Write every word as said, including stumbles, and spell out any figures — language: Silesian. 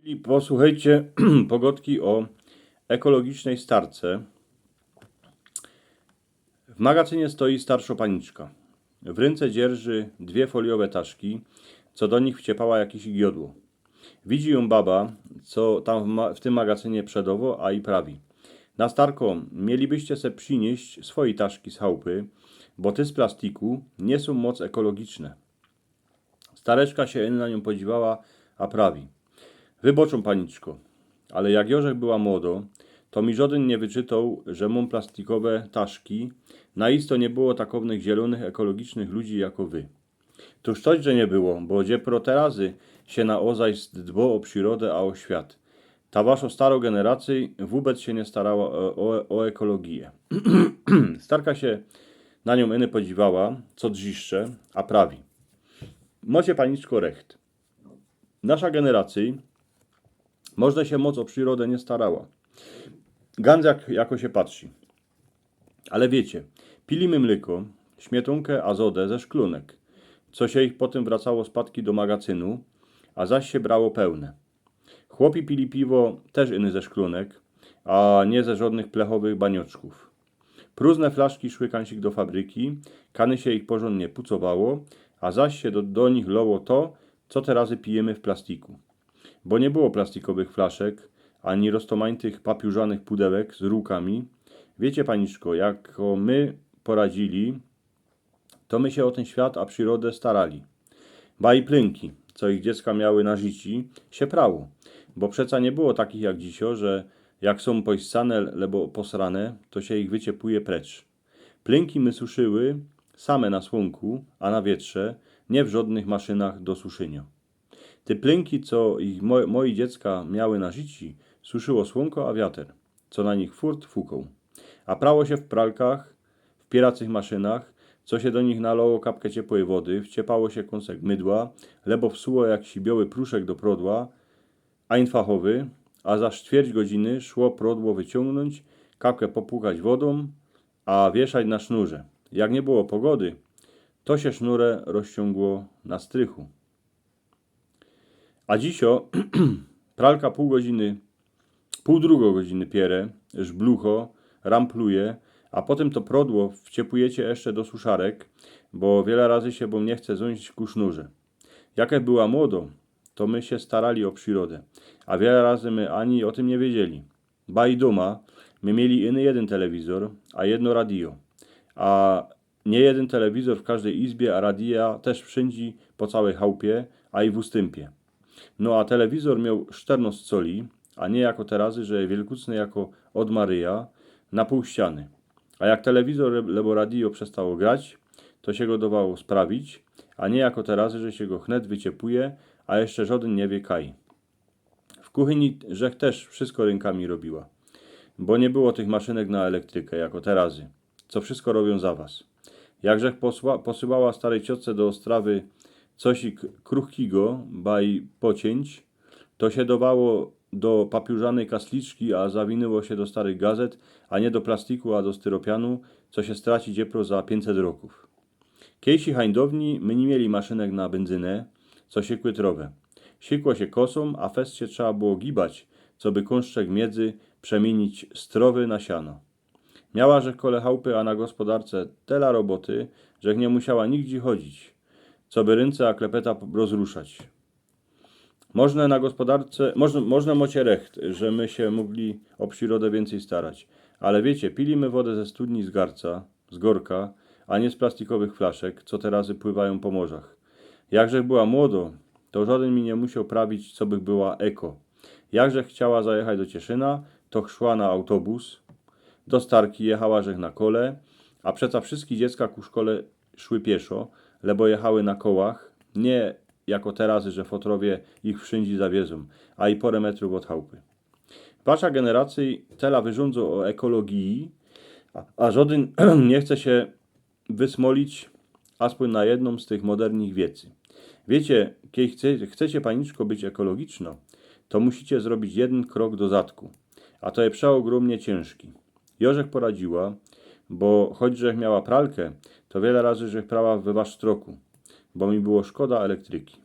I posłuchejcie pogodki ô ekologicznyj starce. W magacynie stoi starszŏ paniczka. W rynce dzierży dwie foliowe taszki, co do nich wciepała jakeś giodło. Widzi jã baba, co tam w, ma- w tym magacynie przedŏwŏ, a i prawi: „Na starko, mielibyście se prziniyść swojij taszki z chałpy, bo te z plastiku niy sōm moc ekologiczne”. Stareczka sie na niã podziwała, a prawi: „Wyboczōm, paniczko, ale jak jŏ żech była młodŏ, to mi żŏdyn niy wyczytoł, że mōm plastikowe taszki. Na isto niy było takownych zielōnych, ekologicznych ludzi jako wy”. „Tōż coś, że niy było, bo dziepro te razy sie na ôzajst dbo ô przirodã, a ô świat. Ta waszŏ starŏ generacyj wōbec sie niy starała ô, ô, ô ekologię”. Starka sie na niã iny podziwała, co drziszcze, a prawi: „Mocie, paniczko, recht. Nasza generacyj może sie moc ô przirodã niy starała. Gōnz jak, jako sie patrzi. Ale wiycie, pili my mlyko, śmietunkã, a zodã ze szklōnek, co sie ich potym wracało z patki do magacynu, a zaś sie brało pełne. Chłopi pili piwo tyż iny ze szklōnek, a niy ze żŏdnych plechowych banioczkōw. Prōżne flaszki szły kajsik do fabryki, kany sie ich porzōndnie pucowało, a zaś sie do, do nich lŏło to, co te razy pijymy w plastiku. Bo niy było plastikowych flaszek, ani roztōmajtych papiōrzanych pudełek z rōłkami. Wiycie, paniczko, jako my poradzili, to my sie ô tyn świat a przirodã starali. Ba i plynki, co ich dziecka miały na życi, sie prało. Bo przeca niy było takich jak dzisiŏ, że jak sōm poiszczane lebo posrane, to sie ich wyciepuje precz. Plynki my suszyły same na słōnku, a na wietrze, niy w żŏdnych maszynach do suszynio. Te plynki, co ich mo- moje dziecka miały na życi, suszyło słōnko a wiater, co na nich furt fukoł. A prało sie w pralkach, w pieracych maszynach, co sie do nich nalŏło kapkã ciepłej wody, wciepało sie kōnsek mydła, lebo wsuło jakiś bioły pruszek do prodła, ajnfachowy, a za sztwierć godziny szło prodło wyciōngnōńć, kapkã popukać wodōm, a wieszać na sznurze. Jak niy było pogody, to sie sznurã rozciōngło na strychu. A dzisiŏ pralka pōł godziny, pōł drugŏ godziny piere, żblucho, rampluje, a potym to prodło wciepujecie jeszcze do suszarek, bo wiela razy sie wōm niy chce zōńć ku sznurze. Jak żech była młodŏ, to my sie starali ô przirodã, a wiela razy my ani ô tym niy wiedzieli. Ba i dōma my mieli ino jedyn telewizor, a jedno radio. A niy jedyn telewizor w kożdyj izbie, a radia tyż wszyndzie po cołkij chałpie, a i w ustympie. No a telewizor mioł sztyrnŏst coli, a niy jako te razy, że wielkucny jako ôd Maryja, na pōł ściany. A jak telewizor le- lebo radio przestało grać, to sie go dŏwało sprawić, a niy jako te razy, że sie go chnet wyciepuje, a jeszcze żŏdyn niy wiy kaj. W kuchyni żech tyż wszysko rynkami robiła, bo niy było tych maszynek na elektrykã jako te razy, co wszysko robiōm za was. Jak żech posła- posyłała starej ciotce do Ôstrawy cosik kruchkigo, ba i pociynć, to sie dŏwało do papiōrzanyj kasliczki, a zawinyło sie do starych gazet, a niy do plastiku, a do styropianu, co sie straci dziepro za piyńćset rokōw. Kejsi hańdowni my niy mieli maszynek na byndzyna, co sikły trowã. Sikło sie kosōm, a fest sie trzeba było gibać, coby kōnszczek miedzy przemiynić z trowy na siano. Miała żech kole chałpy, a na gospodarce tela roboty, żech niy musiała nigdzie chodzić, coby rynce a klepeta p- rozruszać. Możno na gospodarce, możno, możno mocie recht, że my sie mogli ô przirodã wiyncyj starać. Ale wiycie, pili my wodã ze studni z garca, z gorka, a niy z plastikowych flaszek, co te razy pływajōm po morzach. Jak żech była młodŏ, to żŏdyn mi niy musioł prawić, cobych była eko. Jak żech chciała zajechać do Cieszyna, to szła na autobus, do starki jechała żech na kole, a przeca wszyjske dziecka ku szkole szły pieszo, lebo jechały na kołach, niy jako te razy, że fotrowie ich wszyndzie zawiezōm, a i pŏrã metrōw ôd chałpy. Wasza generacyj tela wyrządzŏ ô ekologii, a, a żŏdyn niy chce sie wysmolić aspōń na jednōm z tych modernnych wiecy. Wiycie, kej chce- chcecie, paniczko, być ekologiczno, to musicie zrobić jedyn krok do zadku, a to je przeôgrōmnie ciynżki. Jŏ żech poradziyła, bo choć żech miała pralkã, to wiela razy żech prała we wasztroku, bo mi było szkoda elektryki.